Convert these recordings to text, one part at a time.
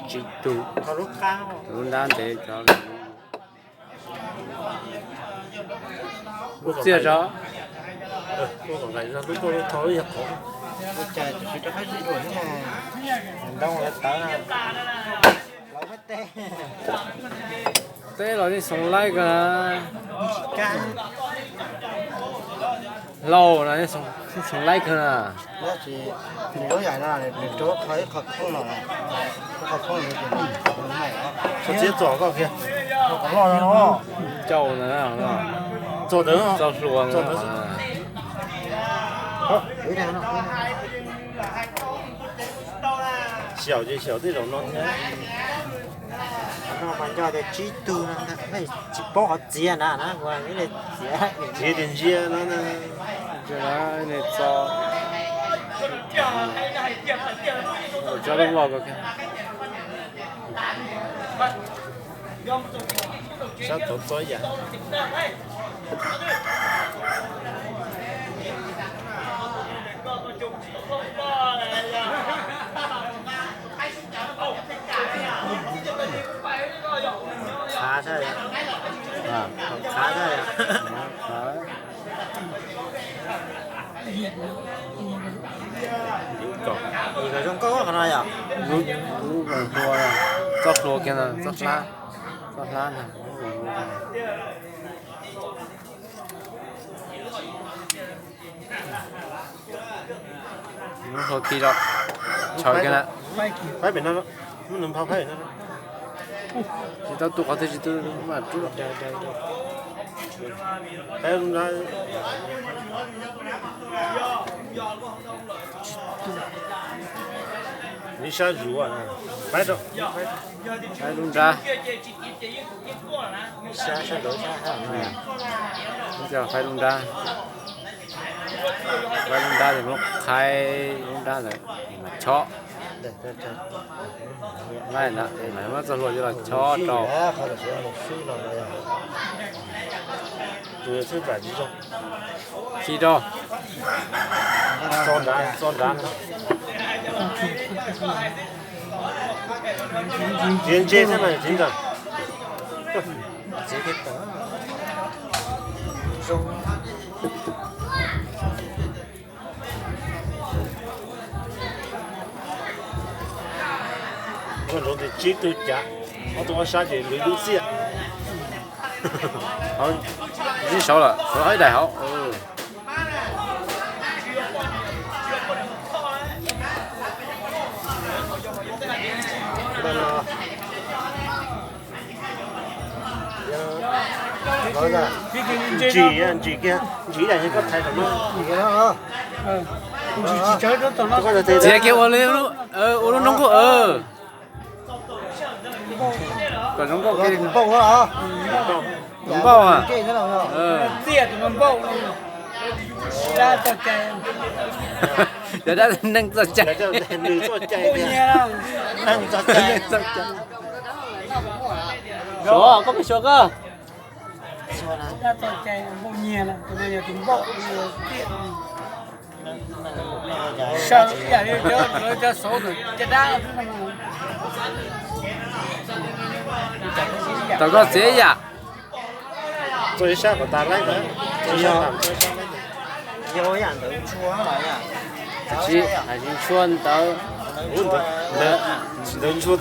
Tsis tu, lub nrab ntev cov. Lub txiaj zov. Teb los nej xoom laib kawg na. Hlau no nej xoom laib kawg na. Cauj na, txoj hlua no. Xyaum ces xyaum tej zaum no thiab. No mas nco tias tsib tug no, tsis paub qhov txiav na, txiav tias ntsia no. Sab tod txob yam. Khav, khav. Zoo nkauj qhov no yom. Lub hlua, txoj hlua kiag no, txoj hlab, txoj hlab ntag. Lub hlua khi rau, tshawv kiag na. Tsis tau tu qhov twg tsis tu mas rub. Ib sab zuj, faib lub nrab. Faib lub nrab, faib lub nrab es muab qhaib lub nrab ntawd mas chob. Muab txoj hlua coj los chob rau. Khi rau. Txiav ntse thiab mas txiv ntawd. Ua ntsoov tias tsib tug cav, ob tug ob sab ces lwv lub txiaj. Zib saud lawm, saud hauv ib daim hauv. Ntsim, ntsim kiag, ntsim ib daim koj thaiv tom no. Txiav kiag ua li, ua lub noob nkuj. Kom zoo nkauj, zoo nkauj. Cov dab neeg txoj cai. Suav, koj peb suav koj. Tau koj txiav ib yam. Tsis, hais tsis tshua ntawd. Ntawd tshua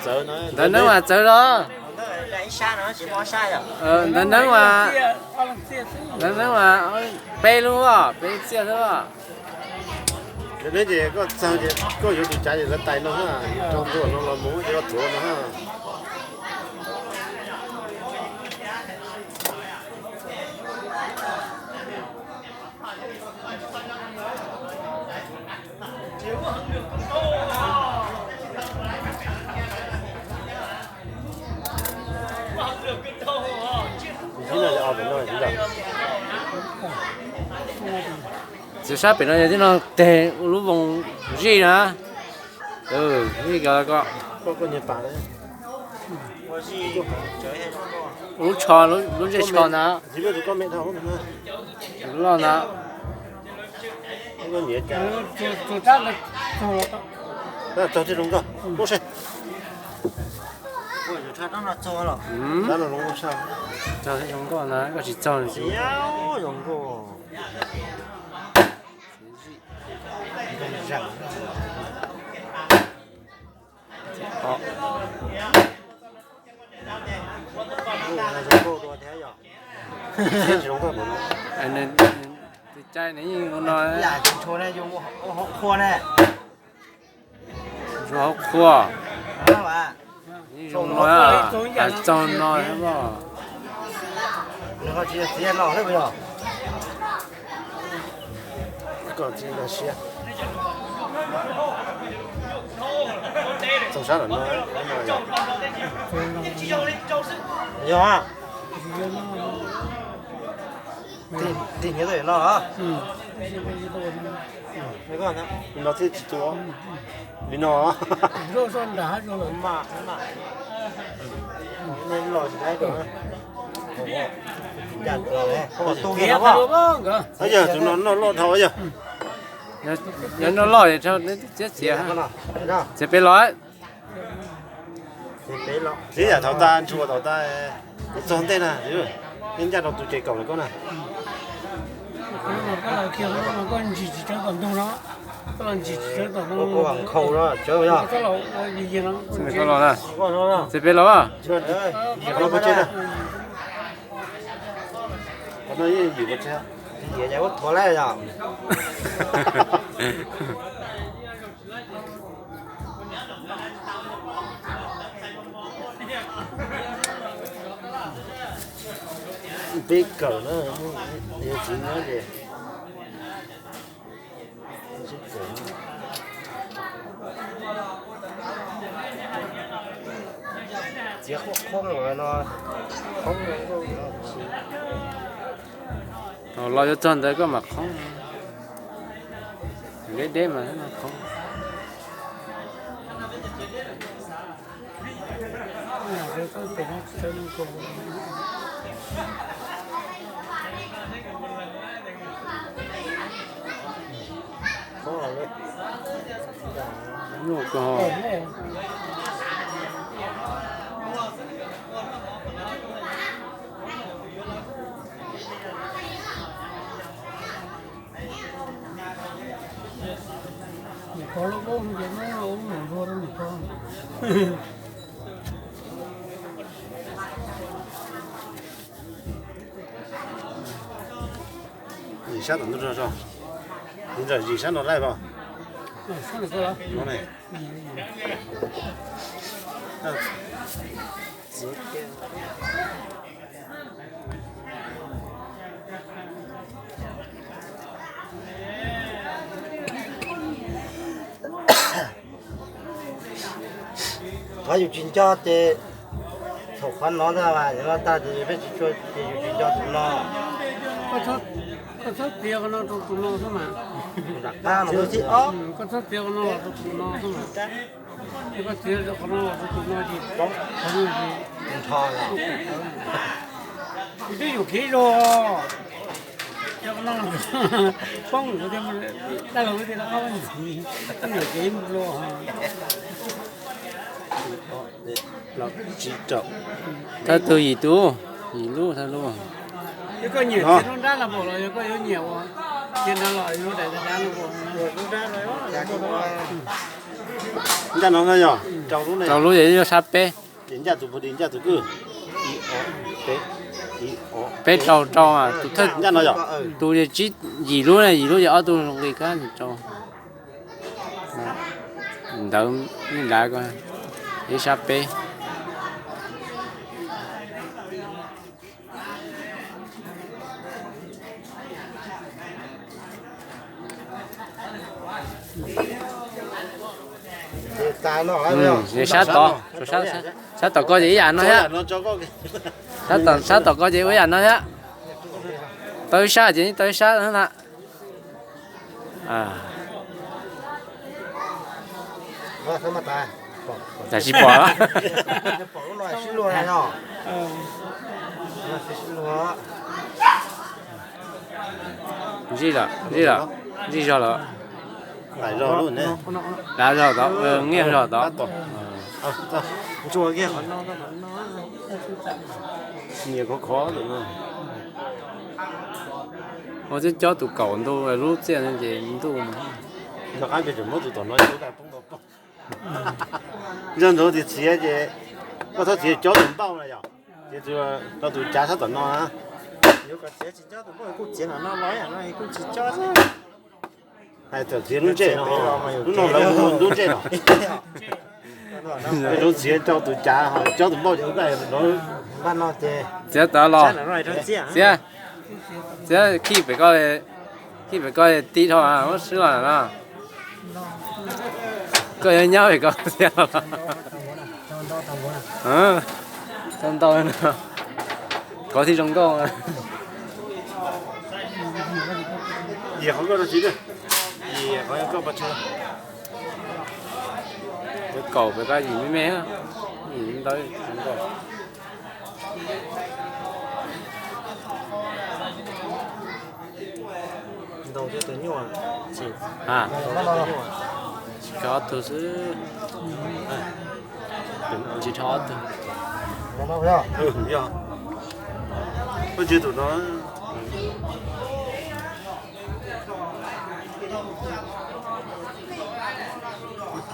txawv no, ntawv neeb mas txawv no. Ntawv neeb mas, ntawv neeb mas peb lub, peb lub txiaj xwb. Ntawv neeb ces koj txawg ces koj yuav tus cav ces lawv tais no xwb, rau ntua no los mus ces koj txuav no. Txiav sab pem no yog tib no teg ua lub voos zij na. Zij ko, ua lub tsho, lub ntsej tsho ntag. Loj ntag. Koj niam cas? Txog thiab zoo nkauj, ub se. Txog zoo nkauj na, koj tsis txog zoo nkauj. Tus cai nws yeej ua no. Ntsuag hauv qhua. Yeej zoo no, txog no. Txog sab no, yog. Tig nyiav tuaj no. No thiaj tsis tu li no. Yog tus no noj loj dhau yog. Yog noj loj txiav txiav, txiav pem los. Txiav yam thaum tas ntshua thaum tas kuv txog ntej na, yeej ncaj rau tus ces kaum lawm koj na. Txiav pem los. Peb kawm na, yog txiv nyob ces txiav qhoob qhoob no, los yuav txog ntawd koj mam qhoob, deb deb mas qhoob. Yim sab tom ntug zog zog, yim sab no laij pom. Qhov yus tsis nco ces thaum qhov no ntag mas, yog no tag ces peb tsis tshua ces yus tsis nco tus no. Koj txhob txiav qhov no rau tus no xwb mas. Koj txhob txiav qhov no los rau tus no xwb mas. Yog koj txiav qhov no los rau tus no ces qhov no ces nrho. Kuv twb yuam kev zog. Cov no poob daj laug tias no, nyuam kev mus los. Thawj tug yim tug, yim lub thawj lub. Yog koj nyiam txiav lub nrab no pom los yog koj yuav nyiam ua txiav nrad los lub daim nrab no pom. Ncaj no no yog rau lub, rau lub yog sab peb. Ces ncaj tus puag di ncaj tus kwj. Peb rau rau tus thawj ncaj no yog tus yog tsib, yim lub na, yim lub yog ob tug zoo nqi kab rau. Ntawd ib nrad ko, ib sab peb. Sab tod, sab tom ko ces ib yam no thiab. Sab tom ko ces ib yam no thiab. Tau ib sab ces tau ib sab na. Tam sim pom. Zij lawm, zij lawm. Ntsij zog los? Dav zog tod, nyiaj zog tod. Ua tib cob tus kaum ntu lub txiaj no ces ntuj. Zog ntawd tias txiav ces koj txhob txiav cob tus npauj na yom. Txiav rau tus cav sab tom no na. Hais txawm txiav lub ntsej no, lub no lawv hu lub ntsej no. Zoo txiav rau tus cav, cob tus npauj ces ua txiav tod los. Txiav, txiav khij pem ko, khij pem ko ti dhau muab swb los no. Koj yuav nyab pem ko txiav los. Tau ntau no, kov thiaj zoo nkauj. Kaum pem ko yim me me, yim ntau zoo nkauj. Tsis rho ob tug xwb. Tsis rho ob tug.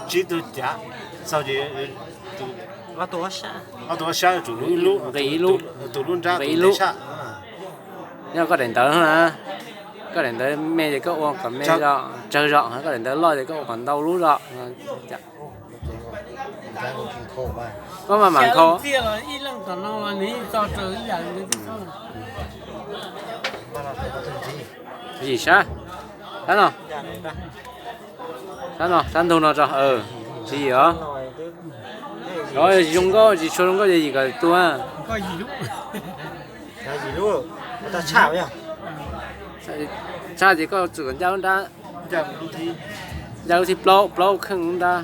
Tsib tug cav, txog ces ob tug ob sab, tsum lub ib lub, tus lub nrab tus ntev tshaj. Nyob koj daim ntawv na, koj daim ntawv me ces koj ua kom me zog tsawg zog, koj daim ntawv loj ces koj ua kom ntau lub zog. Koj maj mam nkhaus. Yim sab, sab no, sab no, sab ntug no tso, tsis yim os. Zoo nkauj, tsis tshua zoo nkauj ces yim kom tua. Tshaj ces koj txwm kom ncaj lub nrab, ncaj lub thib plaub, plaub kheej lub nrab.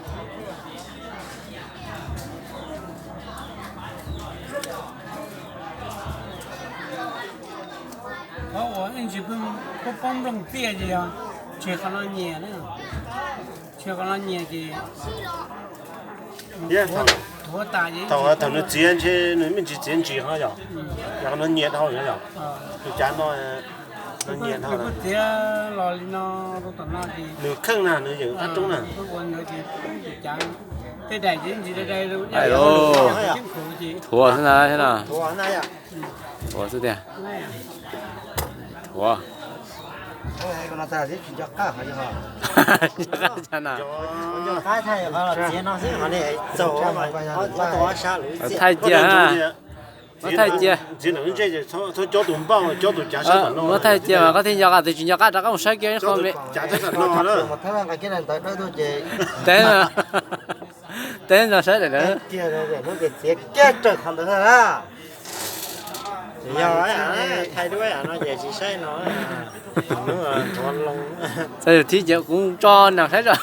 Ua ib ntsis poob nplooj tiaj ces yog tseg qhov no nyias na, tseg qhov no nyias ces thaum nws txiav ntshe nws me ntsis txiav ntsis ho yom, yog qhov no nyias dhau yom, tus cav no, no nyias dhau. Txiav los li no rau tom no ces nws kheej na, nws yeem qab roob na. Thuav xwb na, thuav xwb tiag. Thuav. Thaij cia, muab thaij cia. Muab thaij cia mas koj thiaj nco qab, tus tsis nco qab rov qab mus saib kiag qho me. Teb, teb no saib daim ntawd. Txog yus thib ces kuv tso nag saib tso.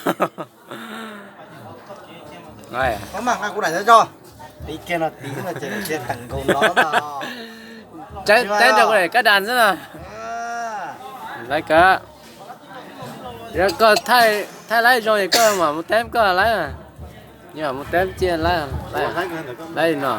Teb rau kuv daim kab das xwb na. Laiv kawg. Yog koj thaij laib zoo es koj mam mus teb koj laib. Yog mus teb ciaj laib, laib no.